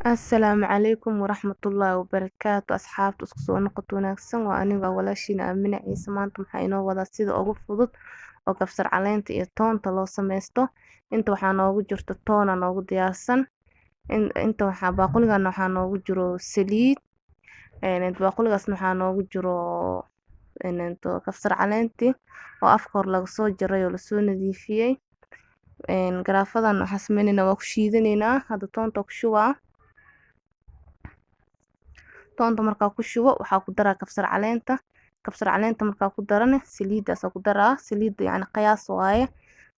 Assalaamu calaykum waraxmatullaahi wabarakaatu. Asxaabta, isku soo noqod wanaagsan. Waa aniga walaashiina Aamina Ciise. Maanta maxaa inoo wadaa? Sida ugu fudud oo kabsar caleenta iyo toonta loo sameysto. Inta waxaa noogu jirto toona noogu diyaarsan. Inta waxaa baaquligan waxaa noogu jiro saliid, baaquligaasna waxaa noogu jiro kabsar caleentii oo afka hore laga soo jaray oo lasoo nadiifiyey. Garaafadan waxaa sameyneynaa, waa ku shiidaneynaa. Hadda toonta ku shubaa. Toonta markaa ku shubo, waxaa ku daraa kabsar caleenta. Kabsar caleenta markaa ku darane, saliidaas ku daraa. Saliidda yacni qiyaas waaye,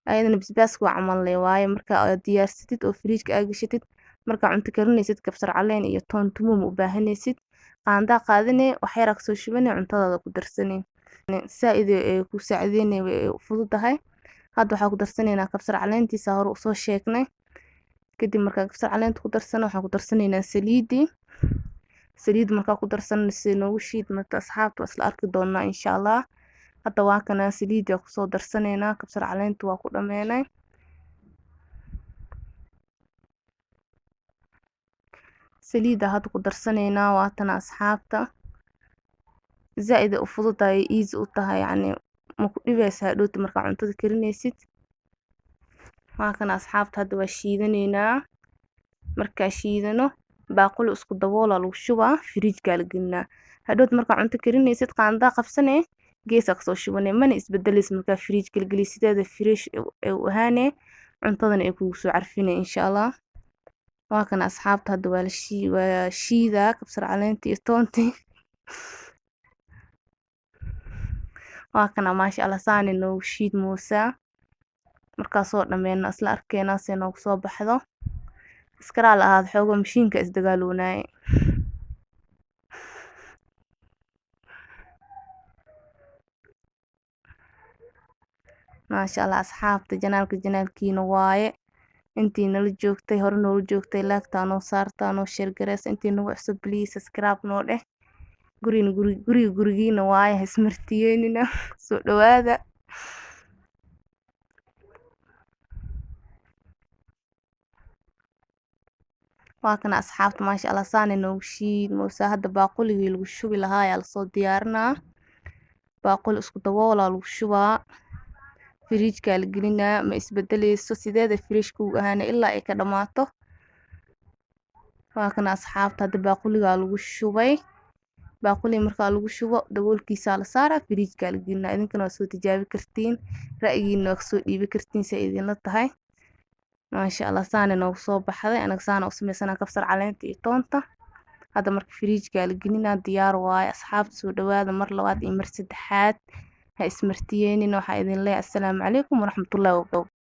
ayadana basbaaska waa camal le waaye. Marka aad diyaarsatid oo fridge-ka aad gashatid, markaa cunto karinaysid, kabsar caleen iyo toon tumo ma u baahanaysid. Qaandaa qaadanee, wax yaraa kasoo shubanee, cuntadaada ku darsanee. Saa-id ay ku saacideynay, way fududahay. Hadda waxaa ku darsanaynaa kabsar caleentiisa hore usoo sheegnay. Kadib markaa kabsar caleenta ku darsano, waxaan ku darsanaynaa saliidii. Saliid markaa ku darsano, si noogu shiid marka, asxaabta, waa isla arki doonaa insha Allah. Hadda waa kana, saliidii kusoo darsanaynaa. Kabsar caleenta waa ku dhameynay. Saliida hadda ku darsanaynaa, waatana asxaabta. Zaa-id u fududahay, easy u tahay, yacni ma ku dhibaysa hadhowti markaa cuntada karinaysid. Waa kana asxaabta, hadda waa shiidanaynaa. Markaa shiidano, baaquli isku daboola lagu shubaa, fridge-kaa la gelinaa. Hadhowti markaa cunto karinaysid, qaandaa qabsanee, geesaa kasoo shubanee. Mana isbedelaysa markaa fridge-ka la geliyo, sideeda fresh u ahaanee, cuntadana ay kugu soo carfinay insha Allah. Waa kana asxaabta, hadda waa la shii, waa shiidaa kabsar caleenta iyo toontii. Waa kana, maasha Allah, saani noogu shiid moosaa. Markaa soo dhameyno, isla arkeenaa see noogu soo baxdo. Iskaraa la ahaado, xoogo mashiinka isdagaaloonaye. Maasha Allah asxaabta, janaalka janaalkiina waaye. Intii nala joogtay, hore noola joogtay, like-taa noo saartaa, noo share gareysa. Intii nagu cusub, please subscribe noo dheh. Gurigna guriga gurigiina waaye, ha ismartiyeynina, soo dhawaada. Waa kana asxaabta, maasha Allah, saana noogu shiid moosaa. Hadda baaquligii lagu shubi lahaa ayaa lasoo diyaarinaa. Baaquli isku daboolaa lagu shubaa, fridge-kaa la gelinaa. Ma isbedeleyso, sideeda fresh kugu ahaana ilaa ay ka dhamaato. Waa kana asxaabta, hadda baaquligaa lagu shubay. Baaquliga markaa lagu shubo, daboolkiisaa la saaraa, fridge-kaa la gelinaa. Idinkana waa soo tijaabi kartiin, ra'yigiina waa kasoo dhiibi kartiin si ay idinla tahay. Maasha Allah, saana noogu soo baxday. Anaga saana u sameysanaa kabsar caleenta iyo toonta. Hadda marka fridge-kaa la gelinaa, diyaar waaye. Asxaabta, soo dhawaada mar labaad iyo mar saddexaad, ha ismartiyeenina. Waxaa idin leeyahay assalaamu calaykum waraxmatullaahi wabarakaatu.